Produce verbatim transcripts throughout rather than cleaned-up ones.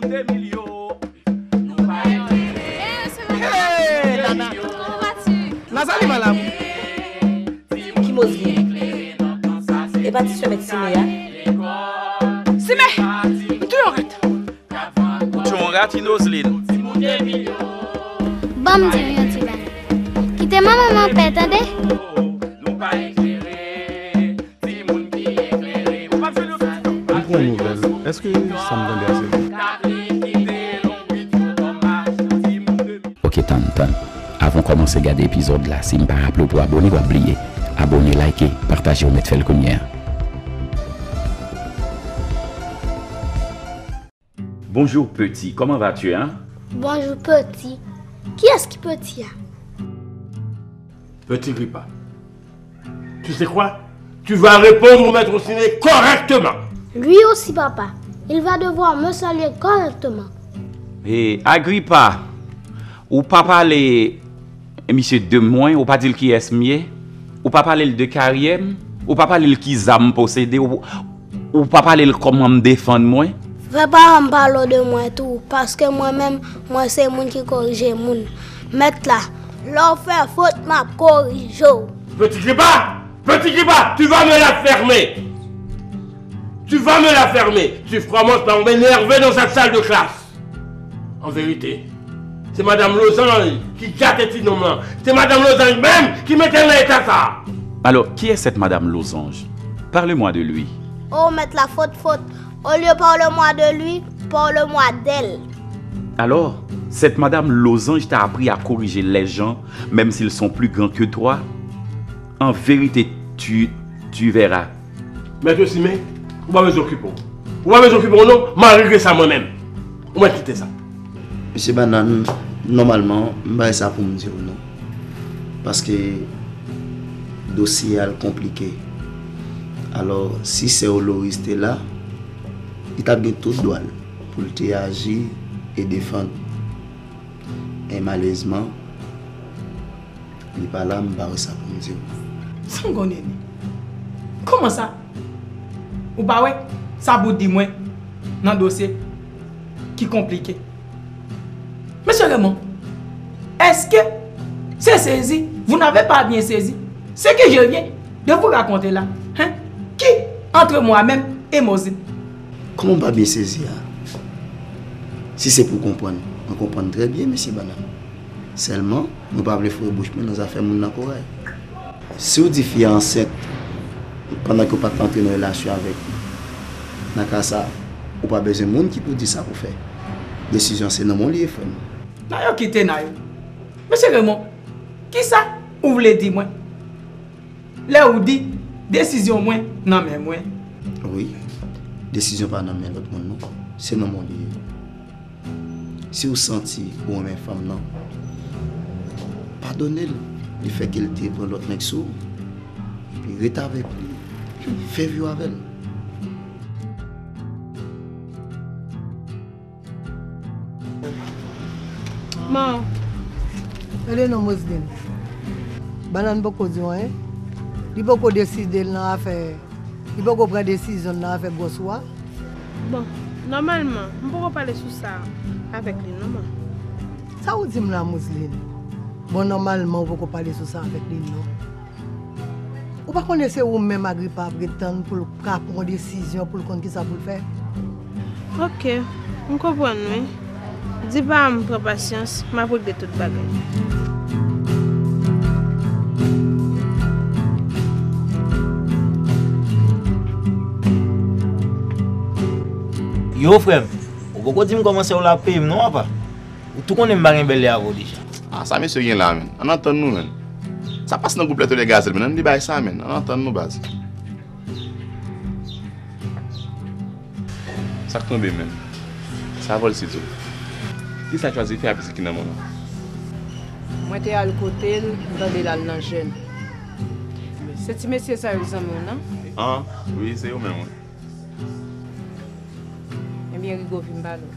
Hey, Nana. Comment vas-tu? Nazali, malam. Ki Moseline? E pa ti sè mèt Sime a? Sime! M touye yon rat. Ou touye yon rat, Inoseline. Ban m di w yon ti bagay. Kite manman m anpè, tande? M pran yon nouvèl. Èske sa m tande a se vre? Ok, tann, tann. Avan w kòmanse gade epizòd la, si m pa raple w pou abone, w ap bliye. Abone, like, pataje, ou mèt fè l kounye a. Bonjour petit, comment vas-tu, hein? Bonjour petit. Kiyès ki petit a? Petit Gripa. Tu sais quoi? Tu vas répondre au maître Siné correctement. Lui aussi, papa. Il va devoir me saluer correctement. E Agripa, ou pa pale misye de mwen, ou pa di l kiyès m ye, ou pa pale l de karyè m, ou pa pale l ki zam m posede, ou, ou pa pale l kòman m defann mwen. Fè paran m pale w de mwen tou, paske mwen menm, mwen se moun ki korije moun. Mèt la, lè w fè fot, m ap korije w. Petit Gripa! Petit Gripa, tu vas me la fermer! Tu vas me la fermer! Tu commences par m'énerver dans cette salle de classe! An verite, se madanm Lozanj ki gate ti nonm lan. Se madanm Lozanj menm ki mete l nan eta sa a. Alò, kiyès sèt madanm Lozanj? Parle-moi de lui. Oh, mèt la, fot, fot. Au lieu parle-moi de lui, parle-moi d'elle. Alors, cette madame Losange t'a appris à corriger les gens, même s'ils sont plus grands que toi? En vérité, tu, tu verras. Mèt Simen, ou pa bezwen okipe w. Ou pa bezwen okipe w non, m a regle sa mwen menm. Ou mèt kite sa. Mesye Bannann, nòmalman, m pa gen sa pou m di w non. Paske dosye a l konplike. Alò, si sè w Loris te la, li t ap gen tout dwa l pou l te aji e defann. E malerezman, li pa la, m pa wè sa pou m di w. Sa m konnen li. Kòman sa? Ou pa wè sa pou di mwen nan dosye ki konplike? Monsieur Raymond, est-ce que c'est saisi? Vous n'avez pas bien saisi ce que je viens de vous raconter là, hein? Qui, entre moi-même et Mozin? Kòman w pa byen sezi a? Si se pou konprann, mwen konprann trè byen, mesye Bannann. Sèlman, mwen pa vle foure bouch mwen nan zafè moun nan koray. Si w di fi a ansent pandan ke w pa t antre nan relasyon avèk li, nan ka sa a, ou pa bezwen moun ki pou di sa pou fè. Desizyon se nan men w li ye, frè m. Nayo kite Nayo. Mesye Raymond, kisa ou vle di mwen? Lè ou di, desizyon mwen nan men mwen. Wi, desizyon pa nan men lòt moun non, se nan men w li ye. Si w santi ou renmen fanm nan, padone l lefètke l te pran lòt nèg sou ou, epi ret avèk li, fè vi w avè l. Bon. Tande non, Moseline. Bannann poko di w anyen. Li poko deside l nan afè, li poko pran desizyon l nan afè gwòs ou a. Bon, nòmalman, m poko pale sou sa avèk li non, man. Sa ou di m la, Moseline? Bon, nòmalman, ou poko pale sou sa avèk li non. Ou pa konnen se ou menm Agripa ap ret tann pou l ka pran yon desizyon, pou l konn kisa pou l fè? Ok, m konprann wi. Di pa m pran pasyans, m ap regle tout bagay. Yo, frè m, ou poko di m kòman sè w la ap peye m non, apa? Ou tou konnen m pa gen bèl lè avè w deja. Ah, sa mesye gen la, menn? Ann antann nou, menn. Sa pase nan gwoup Lètènè Gazèl, menn. Ann li bay sa, menn. Ann antann nou, baz. Sa k tonbe, menn? Sa vòl se tou. Kisa l chwazi fè a pitit ki nan men w lan? Mwen te al kote l, m tande l al nan jèn. Se ti mesye sa yo zanmi w nan? An, wi, se yo menm, wi. Ebyen, Rigo, vin m pale w.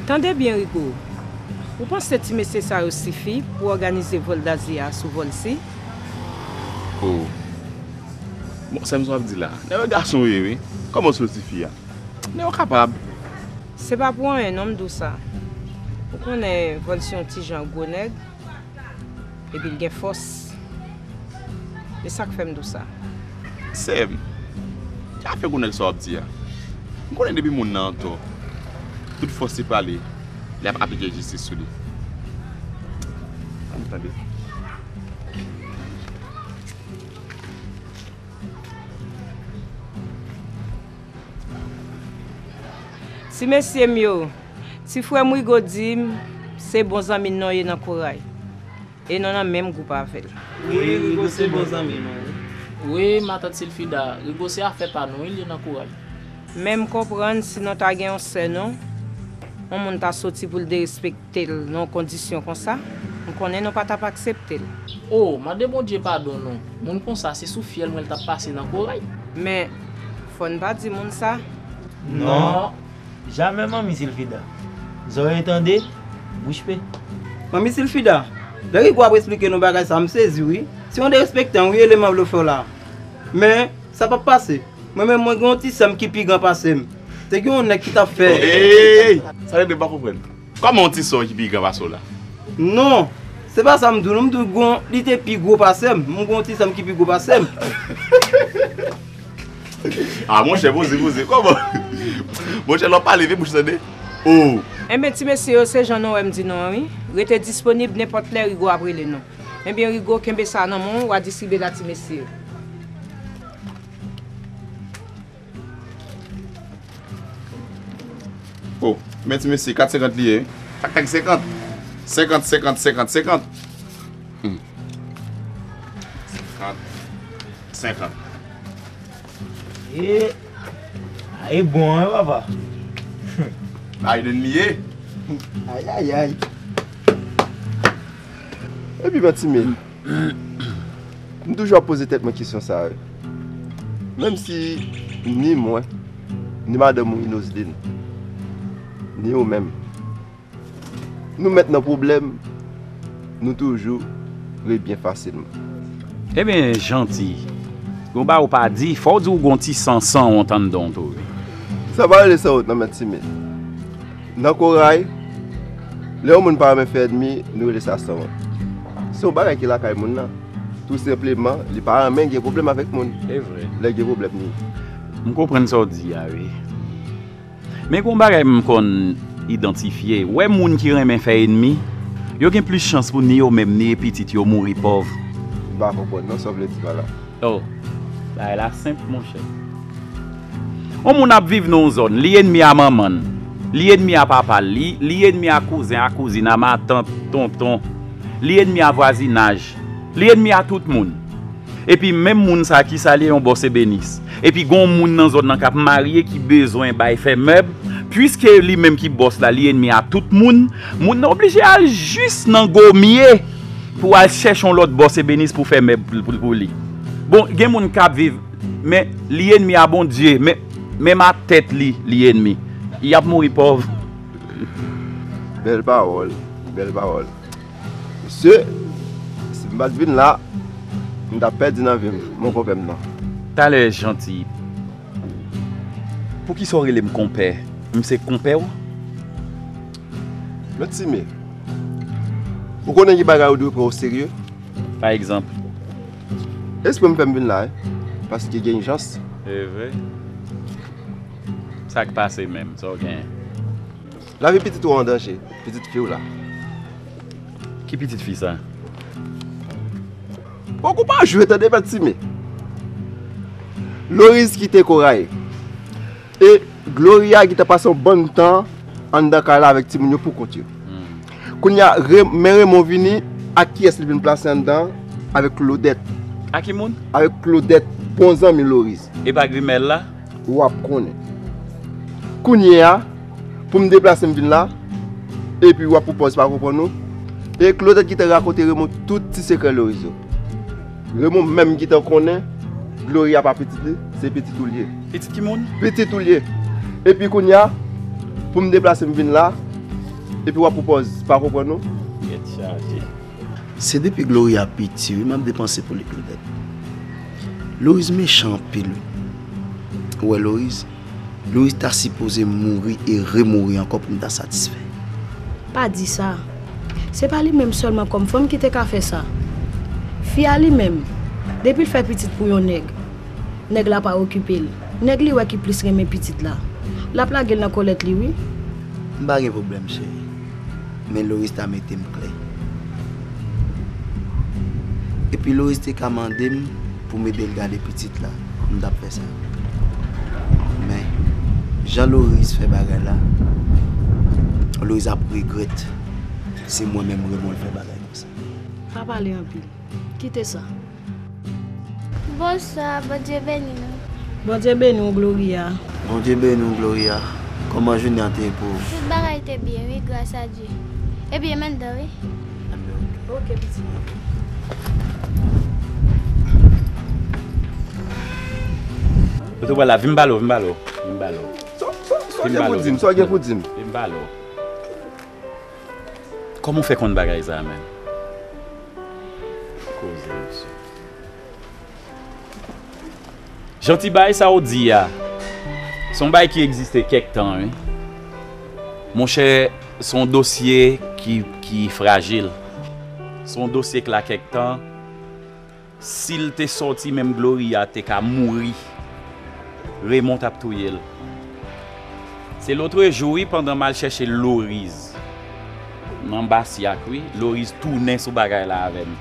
Tande byen, Rigo. Ou panse ti mesye sa yo sifi pou òganize vòl Dazia a sou Vòlsi? Oh. Bon, sa m ap di la. Nèg yo gason yo ye, wi. Kòman w sou tifi a? Nèg yo kapab. Se pa pou anyen non m di w sa. Ou konnen Vòlsi yon ti jan gwo nèg. Epi l gen fòs. E sa k fè m di w sa. Sè m, ki afè gwo nèg sa w ap di a? M konnen depi moun nan antò, tout fòs li pale, li ap aplike jistis sou li. Ann tande. Ti mesye m yo, ti frè m Rigo di m se bon zanmi n non ye nan Koray. E nou nan menm gwoup avè l. Wi, Rigo se bon zanmi nou, wi. Wi, matant Silfida, Rigo se afè pa nou, wi, li nan Koray. Men m konprann si nou ta gen yon sè nou, yon moun ta soti pou l derespekte l nan yon kondisyon konsa, m konnen nou pa t ap aksepte l. O, mande Bondye padon non. Moun konsa, se sou fyèl mwen l t ap pase nan Koray. Men, fò n pa di moun sa. Non. Jamè manmi Silfida. Zòrèy tande, bouch pe. Manmi Silfida, lè Rigo ap esplike nou bagay sa, m sezi wi. Si yon derespektan wi eleman vle w fè w la. Men, sa p ap pase. Mwen menm mwen gen yon ti sè m ki pi gran pase m. Te gen yon nèg ki t ap fè. Ey! Sa rete m pa konprann. Kòman yon ti sè w ki pi gran pase w la? Non, se pa sa m di w non, m di w gon li te pi gwo pase m. M gon ti sè m ki pi gwo pase m. Ah monchè, poze, poze. Kòman? Monchè, lè w pale, vye bouch tande. Oh! Enben, ti mesye yo, se jan nou wè m di nou an, wi. Rete disponib nenpòt lè Rigo ap rele nou. Enben, Rigo, kenbe sa nan men w, w a distribye l a ti mesye yo. Oh, men ti mesye, kat senkant li ye, wi. Tak, tak, senkant. Senkant, senkant, senkant, senkant. Hmm. Senkant. Senkant. E, e bon, wi, papa. Biden li ye. Ayayay. Epi, men ti men, m toujou ap poze tèt mwen kesyon sa yo. Menm si ni mwen, ni madanm ou Inoslin, ni ou menm, nou mèt nan pwoblèm, nou toujou ret byen fasilman. Ebyen, Janti, gon bagay ou pa di, fò w di w gon ti san sanwont anndan w tou, wi. Sa pa rele sanwont non, men ti men. Nan Koray, lè yon moun pa renmen fè ènmi, nou rele sa sanwont. Se yon bagay ki lakay moun nan. Tou senpleman, li pa renmen gen pwoblèm avèk moun. Se vre. Lè gen pwoblèm, li. M konprann sa w di a, wi. Men gon bagay m konn idantifye. W wè moun ki renmen fè ènmi, yo gen plis chans pou ni yo menm, ni e pitit yo mouri pòv. M pa konprann non, sa w vle di pa la. Oh, bagay la senp, monchè. Yon moun ap viv nan yon zòn, li ènmi a manman l, li ènmi a papa l, li, li ènmi a kouzen, a kouzin, a matant, tonton, li ènmi a vwazinaj, li ènmi a tout moun. Epi menm moun sa ki salye yon bòs ebenis. Epi gen yon moun nan zòn nan k ap marye ki bezwen bay fè mèb, piske li menm ki bòs la, li ènmi a tout moun, moun nan oblije al jis nan gomye pou al chèche yon lòt bòs ebenis pou fè mèb pou, pou, pou li. Bon, gen moun k ap viv, men li ènmi a Bondye, men, menm a tèt li, li ènmi. Y ap mouri pòv. Bèl pawòl, bèl pawòl. Mesye, si m pa t vin la, m t ap pèdi nan vi m, mon konpè m nan. Talè, Janti, poukisa w rele m konpè? M se konpè w? Men ti men, ou konnen gen bagay ou dwe pran oserye. Pa egzanp? Espre m fè m vin la, wi, paske gen ijans. E vre? Sa k pase menm? Sa w genyen? Lavi pitit ou an danje, pitit fi w la. Ki pitit fi sa? Fòk ou pa jwe tande, men ti men. Loriz kite Koray. E Gloria gentan pase yon bann tan anndan kay la avèk timoun yo poukont yo. Kounye a, men Remon vini, ak kiyès li vin plase anndan? Avèk Klodèt. Ak ki moun? Avèk Klodèt, bon zanmi Loriz. E pa grimèl la? W ap konnen. Kounye a, pou m deplase m vin la, epi w ap pran pòz pa konprann ou. E Klodèt ki te rakonte Remon tout ti sekrè Loriz yo. Remon menm ki te konnen Gloria pa pitit li, se pitit ou l ye. Pitit ki moun? Pitit ou l ye. Epi kounye a, pou m deplase m vin la, Epi w ap pou pòz pa konprann nou? Tèt chaje. Se depi Gloria piti wi m ap depanse pou li Claudette. Loris mechan anpil wi. Ou wè Loris? Loris ta sipoze mouri e remouri ankò pou m ta satisfè. Pa di sa. Se pa li menm sèlman kòm fanm ki te ka fè sa. Fi a li menm, depi l fè pitit pou yon nèg, nèg la pa okipe l. Nèg li wè ki plis renmen pitit la. L ap lage l nan kòlèt li wi. M pa gen pwoblèm cheri. Men Loris ta mete m klè. Epi Loris te ka mande m pou m ede l gade pitit la, m t ap fè sa. Men, jan Loris fè bagay la, Loris ap regrèt se mwen menm Raymond l fè bagay konsa. Pa pale anpil. Kite sa. Bonswa, Bondye beni nou. Bondye beni w, Gloria. Bondye beni w, Gloria. Kòman jounen an te ye pou ou? Tout bagay te byen, wi, gras a Dye. Epi, m anndan, wi. Anndan, ok. Ok, pitit. Kote w pral la? Vin m pale w, vin m pale w, vin m pale w. Sa, sa, sa w gen pou di m? Sa w gen pou di m? Vin m pale w. Kòman w fè konn bagay sa a menm? Koze, mesye. Jan ti bagay sa w di a, se yon bagay ki egziste kèk tan, wi. Monchè, se yon dosye ki, ki frajil. Se yon dosye k la kèk tan. Si l te sòti, menm Gloria te ka mouri. Raymond t ap touye l. Se lotrejou, wi, pandan m al chèche Loris nan Basyak, wi, Loris tounen sou bagay la avè m.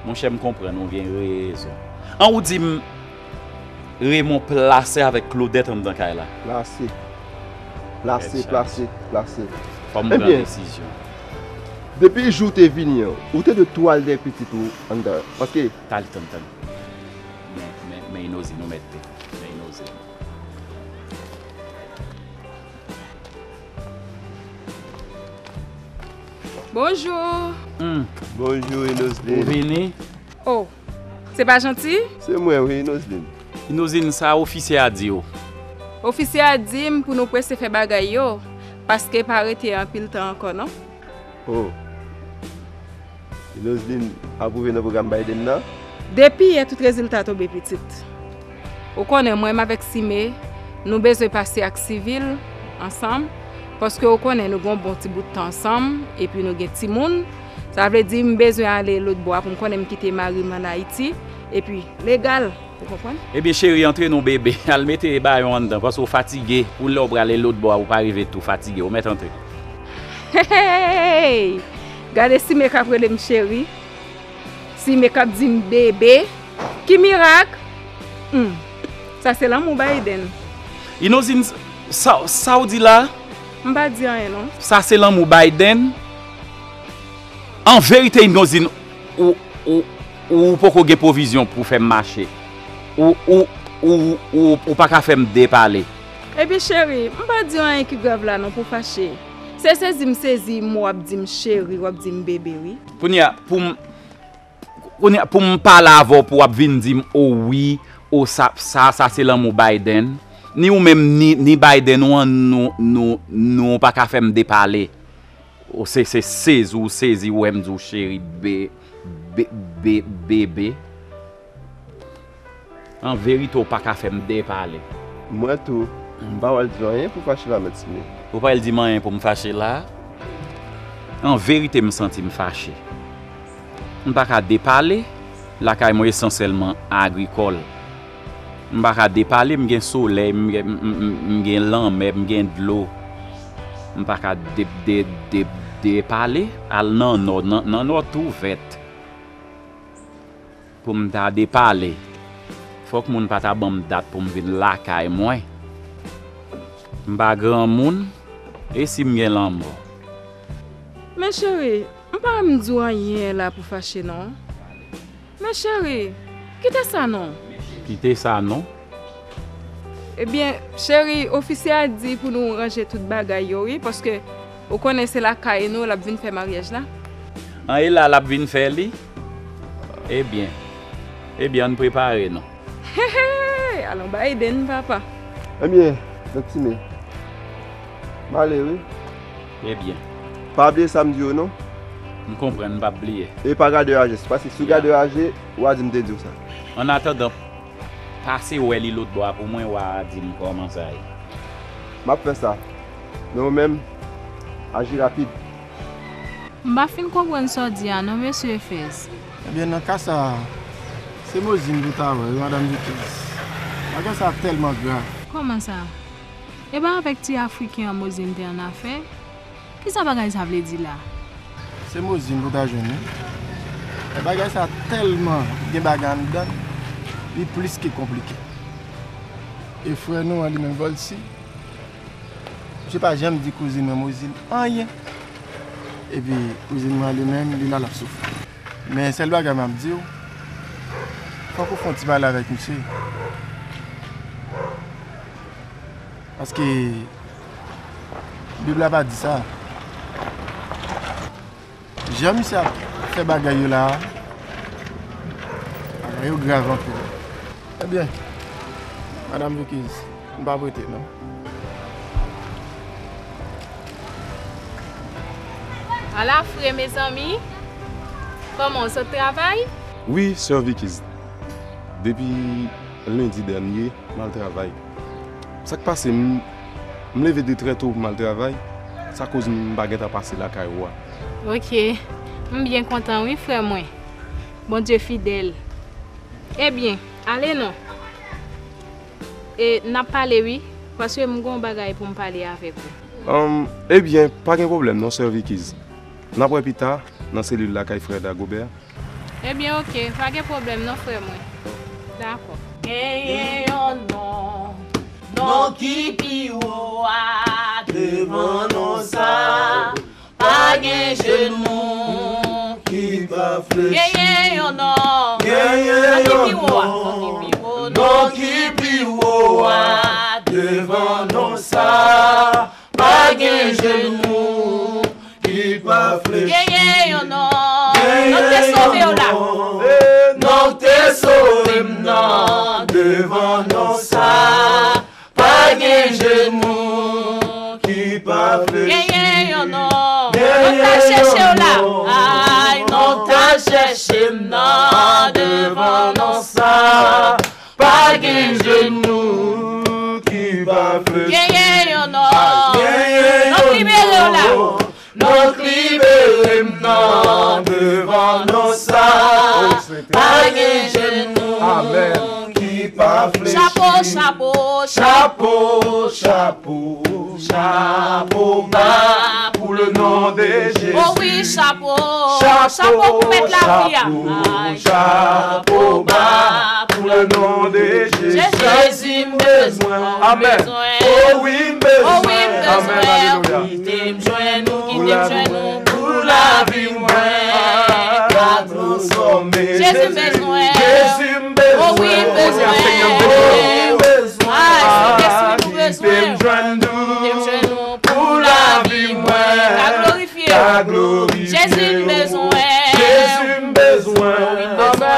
Monchè, m konprann ou gen rezon. An ou di m, Raymond plase avèk Claudette anndan kay la? Plase. Plase, plase, plase. Fò m pran desizyon. Depi jou w te vini an, ou te dwe tou al dèyè pitit ou anndan. Paske. Tande, tande, tande. Men, men, men Inozin, ou mèt te. Men Inozin. Bonjou. Hmm. Bonjou, Inoslin. Ou vini? Oh, se pa Janti? Se mwen, wi, Inoslin. Inozin, sa ofisye a di w? Ofisye a di m pou nou prese fè bagay yo, paske pa rete anpil tan ankò, non. Oh. Inoslin apwouve nan pwogram Biden nan? Depi yè, tout rezilta tonbe, pitit. Ou konnen, mwen menm avèk Sime, nou bezwen pase ak Sivil ansanm, paske ou konnen nou gen yon bon ti bout tan ansanm, epi nou gen timoun. Sa vle di, m bezwen ale lòtbò a pou m konnen m kite mari m ann Ayiti, epi legal. Ou konprann? Ebyen, cheri, antre non, bebe. Al mete bayon anndan, paske w fatige. Pou lè w prale lòtbò a, ou pa rive tou fatige. Ou mèt antre. Hey! Gade Sime k ap rele m cheri. Sime k ap di m bebe. Ki mirak! Hmm. Sa se lanmou Biden. Inozin, sa, sa w di la? M pa di anyen, non. Sa se lanmou Biden? An verite, Inozin, ou, ou, ou poko gen pwovizyon pou fè m mache. Ou, ou, ou, ou, ou pa ka fè m depale. Ebyen, cheri, m pa di w anyen ki grav la non pou fache. Se sezi m sezi m, w ap di m cheri, w ap di m bebe, wi. Kounye a, pou m, kounye a, pou m pale avè w, pou w ap vin di m, o wi, o sa, sa, sa se lanmou Biden. Ni ou menm, ni, ni Biden ou an, nou, nou, nou pa ka fè m depale. Ou se, se sezi w sezi, ou wè m di w cheri, be, be, be, bebe. An verite, ou pa ka fè m depale. Mwen tou, m pa pral di w anyen pou fache la, mèt Sime. Ou pa pral di m anyen pou m fache la? An verite, m santi m fache. M pa ka depale, lakay mwen esansyèlman agrikòl. M pa ka depale, m gen solèy, m gen, m, m, m, m gen lanmè, m gen dlo. M pa ka de, de, de, depale, al nan nò, nan, nan nò tou vèt. Pou m ta depale, fòk moun pa ta ban m dat pou m vin lakay mwen. M pa granmoun, e si m gen lanmò? Men cheri, m pa wè m di w anyen la pou fache non. Men cheri, kite sa non. Kite sa non. Ebyen, cheri, ofisye a di pou nou ranje tout bagay yo, wi, paske ou konnen se lakay nou l ap vin fè maryaj la. An, e la l ap vin fè li? Ebyen, ebyen, ann prepare nou. Hey, hey, alon Biden, papa. Ebyen, mèt Sime, m ale, wi. Ebyen, Pa bliye sa m di w non. M konprann, m p ap bliye. E pa gade aje, paske si w gade aje, w a di m te di w sa. Annatandan, pase wè li lòt bò a pou mwen, w a di m kòman sa ye. M ap fè sa. Men ou menm, aji rapid. M pa fin konprann sa w di a non, mesye Efèz. Ebyen, nan ka sa a, se Mozin pou w ta wè, wi, madanm Vikiz. Bagay sa a tèlman grav. Kòman sa? E pa avèk ti Afriken an Mozin te annafè? Kisa bagay sa vle di la? Se Mozin pou w ta jwenn, wi. Men bagay sa a tèlman gen bagay anndan l, li plis ke konplike. E frè nou an, li menm, Vòlsi, misye pa janm di kouzin mwen Mozin anyen. Epi kouzin mwen an, li menm, li la, l ap soufri. Men sèl bagay m ap di w, fòk ou fè yon ti pale avèk misye. Paske Bib la pa di sa. Jan misye ap fè bagay yo la a, bagay yo grav anpil. Ebyen, madanm Vikiz, m p ap rete non. Ala fre mezanmi, kòman w sot travay? Wi, sè Vikiz. Depi lendi dènye, m al travay. Sa k pase, m, m leve de trè to pou m al travay. Sa koz m pa gentan pase lakay ou a. Ok. M byen kontan wi, frè mwen. Bondye fidèl. Ebyen, ale non. E n ap pale wi, paske m gon bagay pou m pale avèk ou. Anm, ebyen, pa gen pwoblèm non, sè Vikiz. N ap wè pita nan selil la kay frè Dagobè. Ebyen, oke, pa gen pwoblèm non, frè mwen. Dakò. Genyen yon non, non ki pi wo a devan non sa. Pa gen jenou ki pa flechi. Genyen yon non, non ki pi wo a, non ki pi wo a devan non sa. Pa gen jenou ki pa flechi. Genyen yon non, non k te sove w la. Non k te sove m nan devan non sa. Pa gen jenou ki pa flechi. Genyen yon non, non k t al chèche w la. Ay, non k t al chèche m nan devan non sa. Pa gen jenou ki pa flechi. Genyen yon non, non k libere w la. Non k libere m nan devan non sa. Pa gen jenou ki pa flechi. Chapo, chapo, chapo, chapo, chapo ba pou le non de Jezi. Oh wi, chapo, chapo pou mèt lavi a. Chapo ba pou le non de Jezi. Jezi m bezwen w, m bezwen w. Oh wi, m bezwen w. Kite m jwenn ou, kite m jwenn ou pou lavi mwen ka transfòme. Jezi m bezwen w. Jezi m bezwen w. Oh wi, m bezwen w. Ay, Sentespri m bezwen w. Kite m jwenn ou pou lavi mwen ka glorifye w. Jezi m bezwen w. Jezi m bezwen w. Oh wi,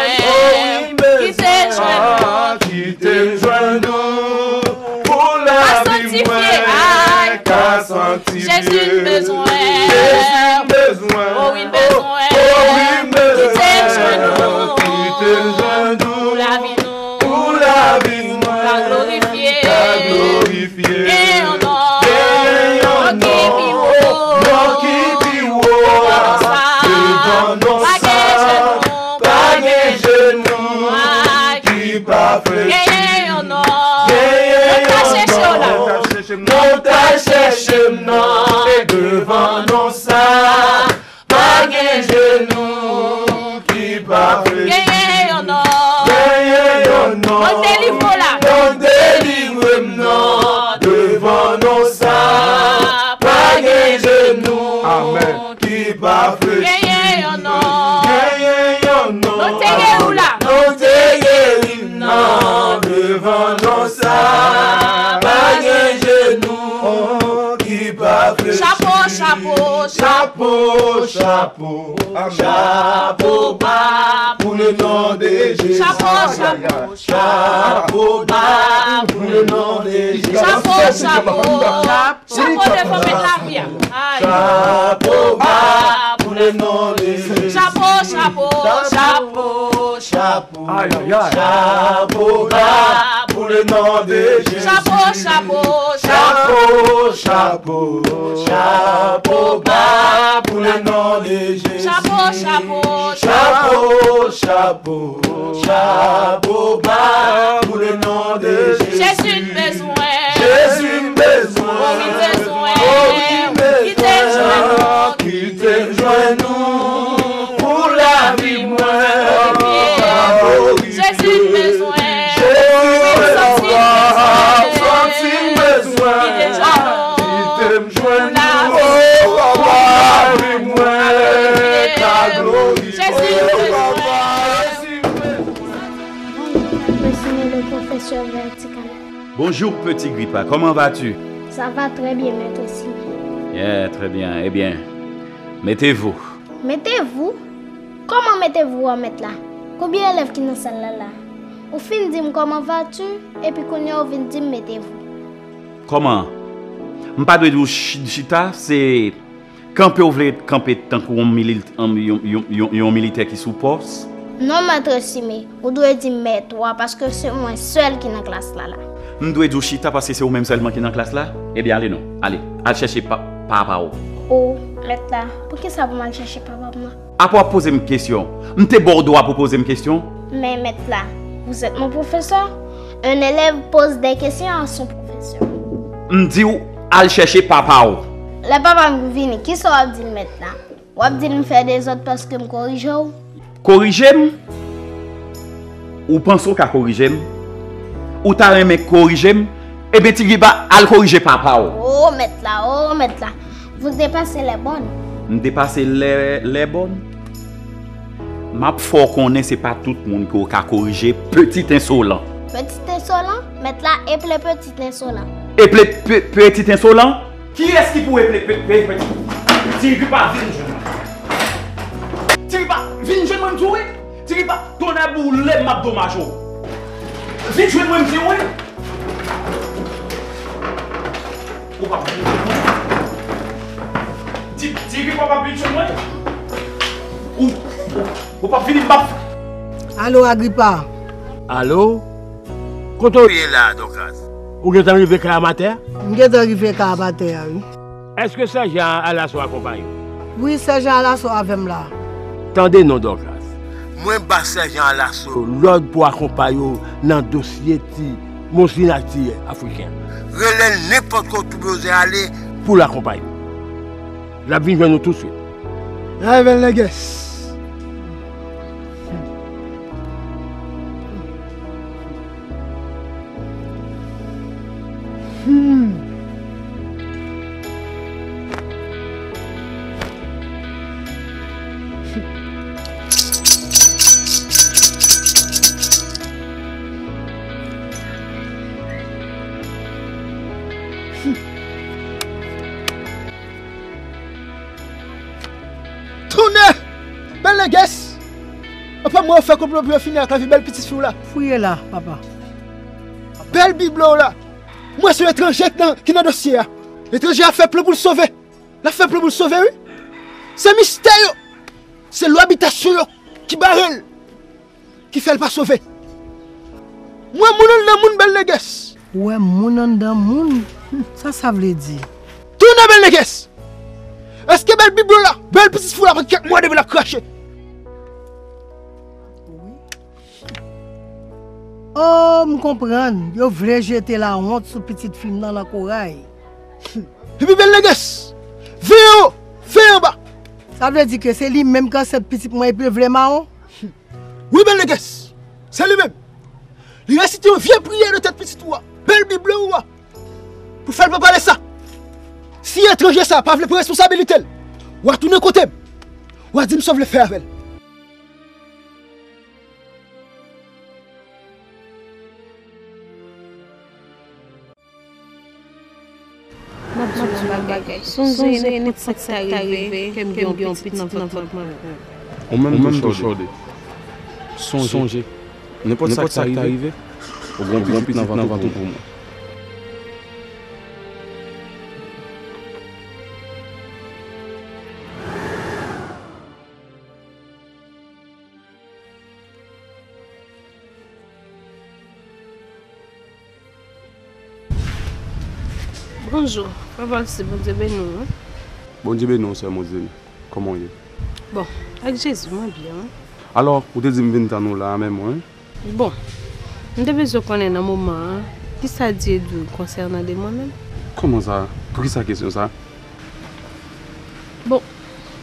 m bezwen w. Kite m jwenn ou. Kite m jwenn ou pou lavi mwen ka sanktifye. Jezi m bezwen. Jezi m bezwen. Oh wi m bezwen. Oh wi m bezwen. Kite m jwenn ou. Kite m jwenn ou. Pou lavi nou. Pou lavi mwen ka glorifye. Ka glorifye. Gen yon non. Gen yon non. Non ki pi wo. Devan non sa. Pa gen jenou. Pa gen jenou. Ki pa flechi. Genyen yon non. Genyen yon non. Non k t al chèche m nan. Devan non sa. Pa gen jenou ki pa flechi. Genyen yon non. Genyen yon non. Non k delivre w la. Non k delivre m nan. Devan non sa. Pa gen jenou. Amèn. Ki pa flechi. Genyen yon non. Genyen yon non. Non te geri w la. Non te geri m nan devan non sa. Pa gen jenou ki pa flechi. Chapo, chapo, chapo, chapo, chapo ba pou le Non de Jezi. Chapo, chapo, chapo ba pou le non de Jezi. Chapo, chapo, chapo devan mèt lavi a. Ay. Chapo ba pou le non de Jezi. Chapo, chapo, chapo, chapo. Ay, ay, ay. Chapo ba pou le non de Jezi. Chapo, chapo, chapo, chapo, chapo ba pou le non de Jezi. Chapo, chapo, chapo, chapo, chapo ba pou le non de Jezi. Jezi m bezwen. Jezi m bezwen. Oh wi m bezwen. Oh wi m bezwen. Kite m jwenn ou. Kite m jwenn ou pou lavi mwen. Jezi m bezwen. Jezi m bezwen. Santi m bezwen. Kite m jwenn ou. Kite m jwenn ou. Pou lavi mwen. Ka glorifye. Jezi m bezwen. Bonjour, Maître Simé, le professeur Vertical. Bonjour, petit gripa. Comment vas-tu? Ça va très bien, Maître Simé. Yeah, très bien. Eh bien, mettez-vous. Mettez-vous? Kòman mettez-vous an, mèt la? Konbyen elèv ki nan sal la la? Ou fin di m comment vas-tu, epi kounye a ou vin di m mettez-vous. Kòman? M pa dwe di w chi-, chita, se kanpe w vle kanpe tankou yon mili-, yon, yon, yon, yon militè ki sou pòs? Non, Maître Simé, ou dwe di m mèt wa, paske se mwen sèl ki nan klas la la. M dwe di w chita paske se ou menm sèlman ki nan klas la? Ebyen, ale non. Ale, al chèche pa, papa w. O, mèt la, poukisa pou m al chèche papa m nan? Apa w ap poze m kesyon? M te ba w dwa pou poze m kesyon? Men, mèt la, vous êtes mon professeur. Un élève pose des questions à son professeur. M di w, al chèche papa w. Lè papa m vini, kisa w ap di l, mèt la? W ap di l m fè dezòd paske m korije w? Korije m? Ou panse w ka korije m? Ou ta renmen korije m? Ebyen, ti gripa, al korije papa w. O, mèt la, o, mèt la. Vous dépassez les bornes. M depase lè, lè bòn? M ap fè w konnen se pa tout moun ke w ka korije, petit ensolan. Petit ensolan? Mèt la, eple petit ensolan. Eple pe-, petit ensolan? Kiyès ki pou eple pe-, pe-, petit? Ti gripa, vin jwenn mwen. Ti gripa, vin jwenn mwen, m di w wi. Ti gripa, tonnè boule m, m ap domaj ou. Vin jwenn mwen, m di w wi. Ou p ap vin jwenn mwen. Di, di Agripa p ap vin jwenn mwen. Ou, ou, ou p ap vini, m p ap. Alo, Agripa. Alo? Kote w ye la, Dòkas? Ou gentan rive kay a matè a? M gentan rive kay a matè a, wi. Èske sèjan Alaso akonpaye w? Wi, sèjan Alaso avè m la. Tande non, Dòkas. Mwen ba sèjan Alaso lòd pou akonpaye w nan dosye ti mousinati afriken. Rele l nenpòt kote w bezwen ale pou l akonpaye w. L ap vin jwenn ou tousuit. L ap vin, Nègès. Hmm. Tonnè! Bèl Nègès! Apa mwen yo fè konplo pou yo fini ak lavi bèl pitit fi w la? Fouye la, papa. Bèl biblo w la! Mwen se yon etranje ki nan, ki nan dosye a. Etranje a fè plan pou l sove. L ap fè plan pou l sove, wi. Se mistè yo. Se lwa bitasyon yo ki bare l, ki fè l pa sove. M wè moun anndan moun, Bèl Nègès. Ou wè moun anndan moun? Sa sa vle di? Tounen, Bèl Nègès. Èske bèl biblo la, bèl pitit fi w la pa gen kèk mwa depi l ap krache? Oh, m konprann. Yo vle jete lawont sou pitit fi m nan, nan koray. Epi Bèl Nègès, veye wo, veye anba. Sa vle di ke se li menm ki ansent pitit mwen epi l vle mawon? Wi, Bèl Nègès, se li menm. Li resite yon vye priyè nan tèt pitit ou a, bèl biblo ou a, pou fè l pa pale sa. Si etranje sa a pa vle pran responsabilite l, w a tounen kote m. W a di m sa w vle fè avè l. M ap di w yon bagay. Sonje nenpòt sa k ta rive, ke m gen yon pitit nan vant mwen. Ou menm tou, Chòde. Sonje, nenpòt sa k ta rive, ou gen yon pitit nan vant ou pou mwen. Bonjou, frè Valcy, Bondye beni w. Bondye beni w, sè Mozin. Kòman w ye? Bon, ak Jezi, mwen byen, wi. Alò, ou te di m vin tann ou la a menm, wi. Bon, m te bezwen konnen nan moman an, kisa Dye di w konsènan de mwen menm? Kòman sa? Poukisa kesyon sa? Bon,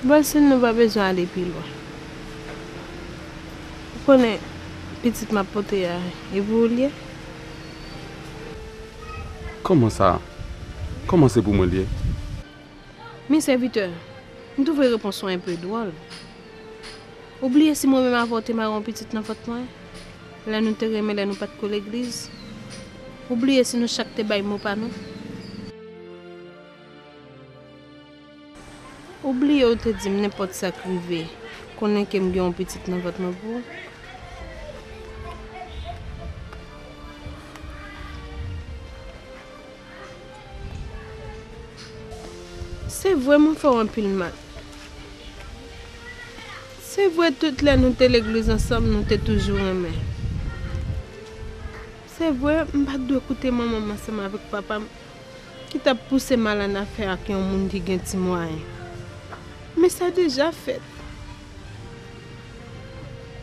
Valcy, nou pa bezwen ale pi lwen. Ou konnen pitit m ap pote a, e pou ou l ye? Kòman sa? Kòman se pou mwen l ye? Men sèvitè, m twouve repons ou enpe dwòl. Ou bliye si mwen menm avè w te mare yon pitit nan vant mwen, lè nou te renmen, lè nou pa t ko legliz? Ou bliye si nou chak te bay mo pa nou? Ou bliye ou te di m nenpòt sa k rive, konnen ke m gen yon pitit nan vant mwen pou ou? Se vre, mwen fè w anpil mal. Se vre, tout lè nou te legliz ansanm, nou te toujou renmen. Se vre, m pa t dwe koute manman m ansanm avèk papa m ki t ap pouse m al annafè ak yon moun ki gen ti mwayen. Men sa deja fèt.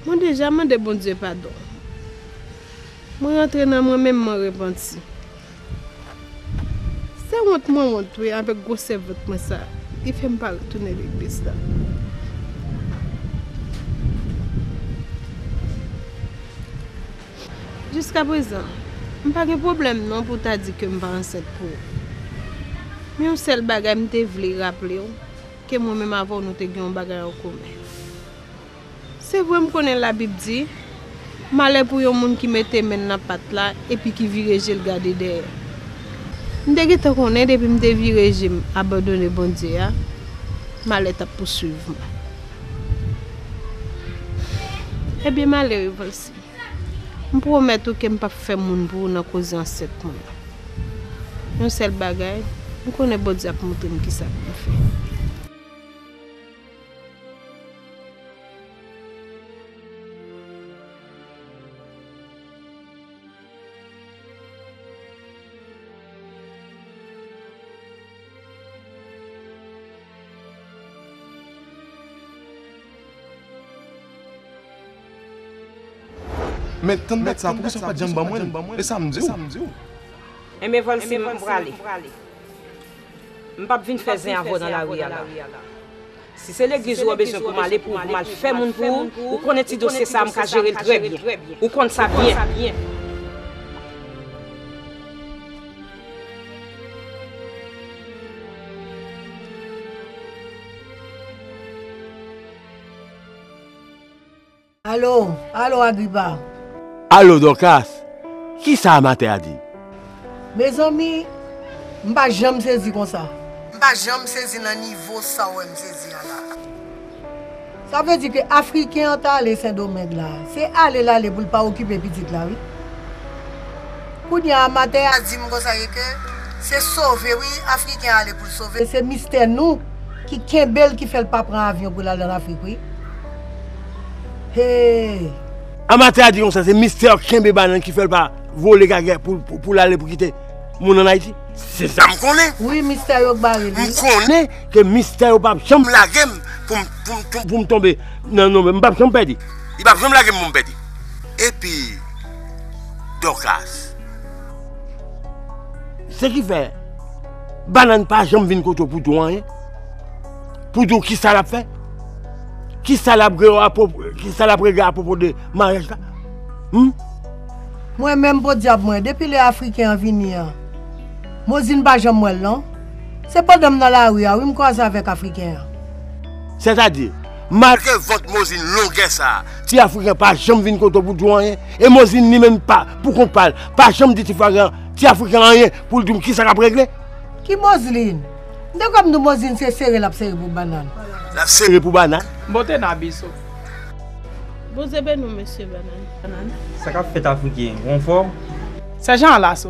Mwen deja mande Bondye padon. Mwen rantre nan mwen menm, mwen repanti. Se wont mwen wont, wi, avèk gwosè vant mwen sa, ki fè m pa retounen legliz la. Jiskaprezan, m pa gen pwoblèm non pou w ta di ke m pa ansent pou ou. Men yon sèl bagay m te vle raple w, ke mwen menm avè w nou te gen yon bagay an komen. Se vre, m konnen Labib di, malè pou yon moun ki mete men l nan pat la epi ki vire je l gade dèyè. M te gentan konnen depi m te vire je m abandone Bondye a, malè t ap pouswiv mwen. Ebyen, malere, Valcy, m pwomèt ou ke m p ap fè moun pou ou nan koze ansent mwen yo. Yon sèl bagay, m konnen Bondye ap montre m kisa pou m fè. Men tann dat sa, poukisa w pa t janm ban mwen l? E sa m di w. Enben, Valcy, m prale. M p ap vin fè zen avè w nan lari a la. Si se legliz ou bezwen pou m ale pou ou, pou m al fè moun pou ou, ou konnen ti dosye sa a m ka jere l trè byen. Ou konn sa byen. Alo, alo Agripa. Alo Dorcas, kisa Amatè a di? Mezanmi, m pa janm sezi konsa. M pa janm sezi nan nivo sa w wè m sezi a la. Sa vle di ke Afriken an t ale Sendomeng la, se ale l ale pou l pa okipe pitit la wi. Kounye a Amatè a di m konsa ke se sove wi, Afriken an ale pou l sove. Se mistè nou ki kenbe l ki fè l pa pran avyon pou l al ann Afrik wi. Hey! Amatè a di konsa se mistè kenbe bannann ki fè l pa vole gagè pou, pou, pou l ale pou kite moun ann Ayiti. Se sa m konnen. Wi, mistè yo k bare l wi. M konnen ke mistè yo p ap janm lage m pou m, pou m, pou m tonbe nan non, m p ap janm pèdi. Li p ap janm lage m pou m pèdi. Epi, Dorcas, se ki fè bannann pa janm vin kote w pou di w anyen? Pou di w kisa l ap fè? Kisa l ap regle apwopo, kisa l ap regle apwopo de maryaj la? Hum? Mwen menm podyab mwen, depi lè Afriken an vini an, Mozin pa janm wè l non. Se pandan m nan lari a wi m kwaze avèk Afriken an. Sètadi, malgre vant Mozin longè sa a, ti Afriken pa janm vin kote w pou di w anyen, e Mozin li menm pa, pou kont pa l, pa janm di ti Afriken, ti Afriken anyen pou l di w kisa k ap regle? Ki Mozin? M te kwè m di w Mozin se sere l ap sere pou bannann. L ap sere pou bannann? Bon te nan abiso. Bondye beni w, mesye Bannann. Sa k ap fèt, Afriken? Ou anfòm? Sèjan Alaso.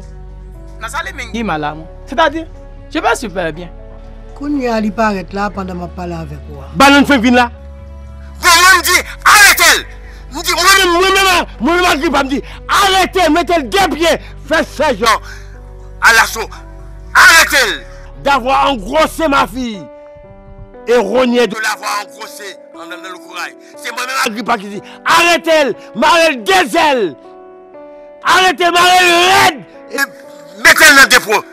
Nazali Mingi Malamu. Sètadi, je vais super bien. Kounye a li parèt la pandan m ap pale avèk ou a. Bannann fenk vin la. Bannann di, arete l! M di, mwen menm, mwen menm, mwen menm Agripa, m di, arete l, mete l de pye, fè sèjan Alaso, arete l! D'avoir engrossé ma fille et rogné de l'avoir engrossée en, en, dans le corail. Se mwen menm Agripa ki di, arete l, mare l de zèl, arete l, mare l rèd, e mete l nan depo.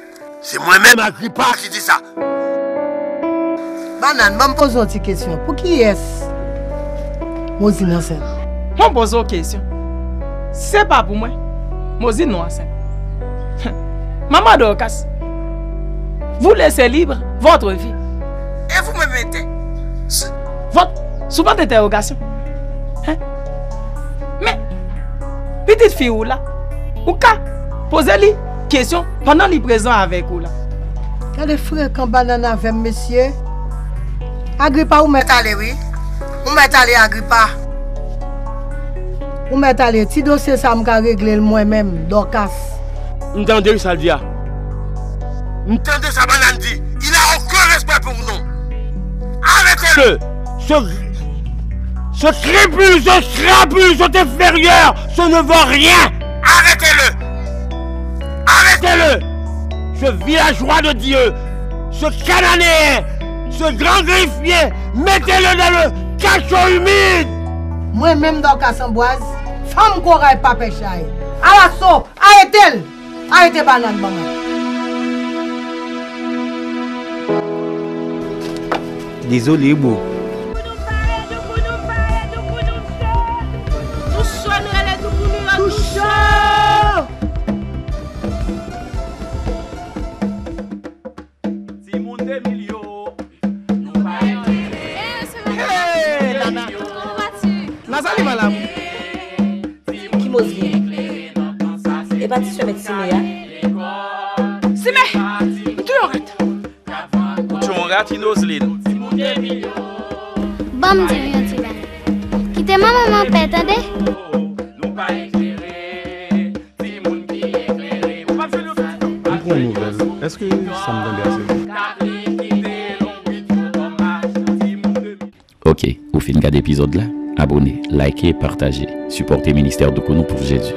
Se mwen menm Agripa ki di sa. Bannann, ban m poze w yon ti kesyon. Pou kiyès Mozin ansent? Mwen poze w kesyon. Si se pa pou mwen, Mozin nou ansent. Manman Dorcas, vous laissez libre votre vie. Et vous me mettez votre, sous point d'interrogation. Hein? Men, pitit fi ou la, ou ka poze li kesyon pandan li prezan avèk ou la. Gade frekan Bannann avè m, mesye. Agripa, ou mèt ale, wi. Ou mèt ale, Agripa. Ou mèt ale. Ti dosye sa, m ka regle l mwen menm, Dorcas. M tande wi sa l di a. M tande sa Bannann di. Il a aucun respect pour nous. Arrêtez-le. Ce, ce crépus, ce crapule, cet inférieur, ce ne vaut rien. Arrêtez-le. Arrêtez-le. Ce villageois de Dieu, ce Cananéen, ce grand griffier, mettez-le dans le cachot humide. Mwen menm Dorcas Ambroise, fanm koray pa pè chay. Alaso, arete l! Arete Bannann ban mwen. Dezole bro. Tou cho, nou rele tou pou nou yo, tou cho. Timoun de milyo. Hey, Nana. Nazali Malamu. Ki Mozin? E pa ti sè mèt Sime a? Sime, m touye yon rat. Ou tchon rat Inozlin. Ban m di w yon ti bagay. Kite manman m anpè, tande? M pran nouvèl. Èske sa m tande a se vre? Ok, ou fin gade epizòd la? Abone, like, pataje. Sipòte Ministè Doukounou pou Jezi.